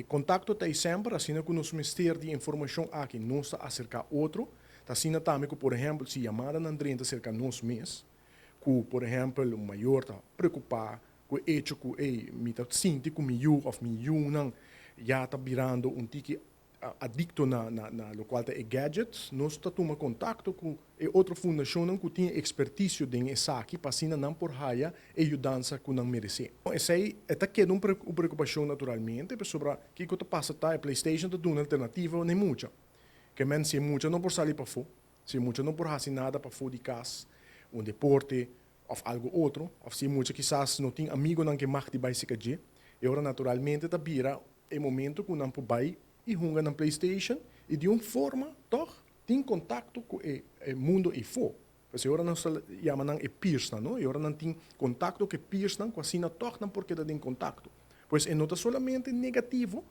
E kontakto ta semper, asina ku nos mester di informashon aki, nos ta aserká otro. Ta asina tambe ku, por ehèmpel, si yamadanan drenta serka nos mes, ku, por ehèmpel, un mayor ta preokupá ku e echo ku, ei, mi ta sinti ku mi yu òf mi yunan ya ta birando un tiki adikto na lokual ta e gadgets, nos ta tuma kontakto ku e otro fundashonnan ku tin ekspertisio den esaki pa asina nan por haya e yudansa ku nan meresé. Esei e ta keda un preokupashon naturalmente, pasobra kiko ta pasa ta e PlayStation ta duna alternativa na e mucha. Ke men si e mucha no por sali pafó, si e mucha no por hasi nada pafó di kas, un deporte òf algu otro, òf si e mucha kisas no tin amigonan ke mag di bai seka dje, e ora naturalmente ta bira e momento ku nan por bai i hunga nan PlayStation i di un forma tòg tin kontakto ku e mundo eifó. Pues e ora nos ta yama nan e peersnan, no? E ora nan tin kontakto ku e peersnan ku asina tòg nan por keda den kontakto. Pues e no ta solamente negativo,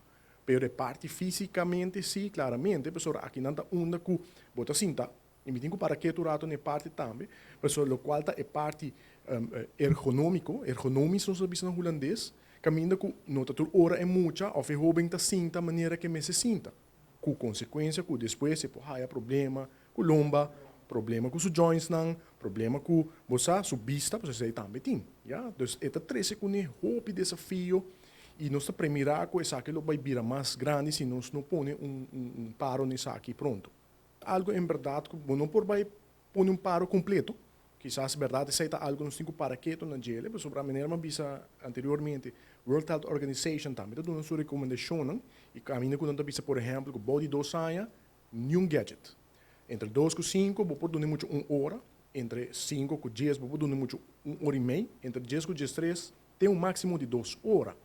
pero e parti físikamente sí, klaramente, pasobra aki nan ta unda ku bo ta sinta. I mi tin ku para ketu un ratu na e parti tambe, pasobra lokual ta e parti ergonómiko, ergonomisch nos ta bisa na hulandes, kaminda ku no ta tur ora e mucha òf e hóben ta sinta manera ku e mester sinta, ku konsekuensia ku despues e por haya problema ku lomba, problema ku su jointsnan, problema ku, bo sa, su bista, pasobra esei tambe tin, ya. Dus e ta trese kuné hopi desafio i nos ta premirá ku esaki lo bai bira mas grandi si nos no pone un paro na esaki pronto. Algo en berdad ku bo no por bai pone un paro kompleto. Kisas berdad esei ta algo nos tin ku para ketu na djele, pasobra manera mi a bisa anteriormente, World Health Organization tambe ta duna su rekomendashonnan i kaminda ku nan ta bisa, por ehèmpel, ku bou di 2 aña niun gadget. Entre 2 ku 5 bo por duna mucha un ora, entre 5 ku 10 bo por duna mucha un ora i mei, entre 10 ku 13 tin un máksimo di 2 ora.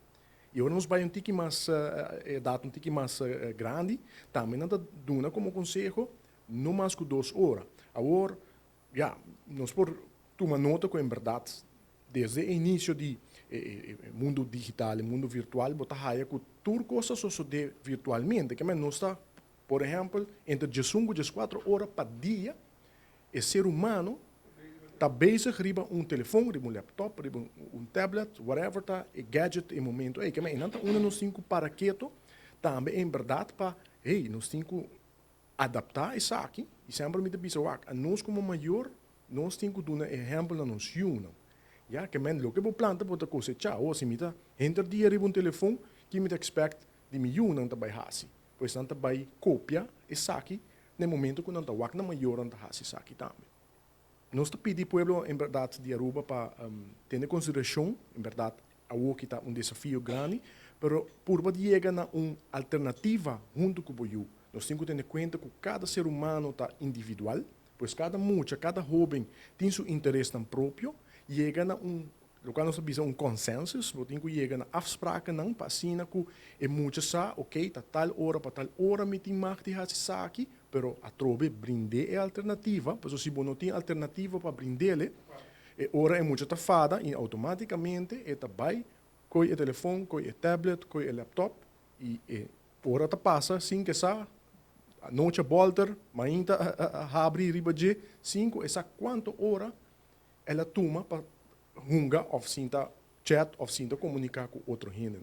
I ora nos bai un tiki mas edat un tiki mas grandi, tambe nan ta duna komo konseho no mas ku 2 ora. Awor, ya, nos por tuma nota ku en berdat desde e inisio di e mundu digital, e mundu virtual, bo ta haya ku tur kos ta sosodé virtualmente. Ke men nos ta, por ehèmpel, entre 11 ku 14 ora pa dia, e ser humano ta bezig riba un telefòn, riba un laptop, riba un tablet, whatever ta e gadget e momento ei. Ke men nan ta unda nos tin ku para ketu tambe en berdat pa, hey, nos tin ku adaptá esaki. I semper mi ta bisa wak, nos komo mayor, nos tin ku duna ehèmpel na nos yunan. Ya, ke men loke bo planta bo ta kosechá. O si mi ta henter dia riba un telefòn, ki mi ta expect di mi yunan ta bai hasi? Pues nan ta bai kopia esaki na momento ku nan ta wak nan mayornan ta hasi esaki tambe. Nos ta pidi pueblo en berdat di Aruba pa tene konsiderashon, en berdat awor ta un desafio grandi, pero purba di yega na un alternativa huntu ku bo yu. Nos tin ku tene kuenta ku kada ser humano ta individual, pues kada mucha, kada hóben tin su interesnan propio, yega na un loke nos ta bisa un consensus, bo tin ku yega na afsprakennan pa asina ku e mucha sa, ok, ta tal ora pa tal ora mi tin mag di hasi esaki, pero atrobe brind'é e alternativa, pasobra si bo no tin alternativa pa brind'é, e ora e mucha ta fada i outomátikamente e ta bai koi e telefòn, koi e tablet, koi e laptop i e ora ta pasa sin ke sa, anochi a bòlter, mainta a habri riba dje, sin ku e sa kuantu ora el a tuma pa hunga òf sinta chat òf sinta komuniká ku otro hendenan.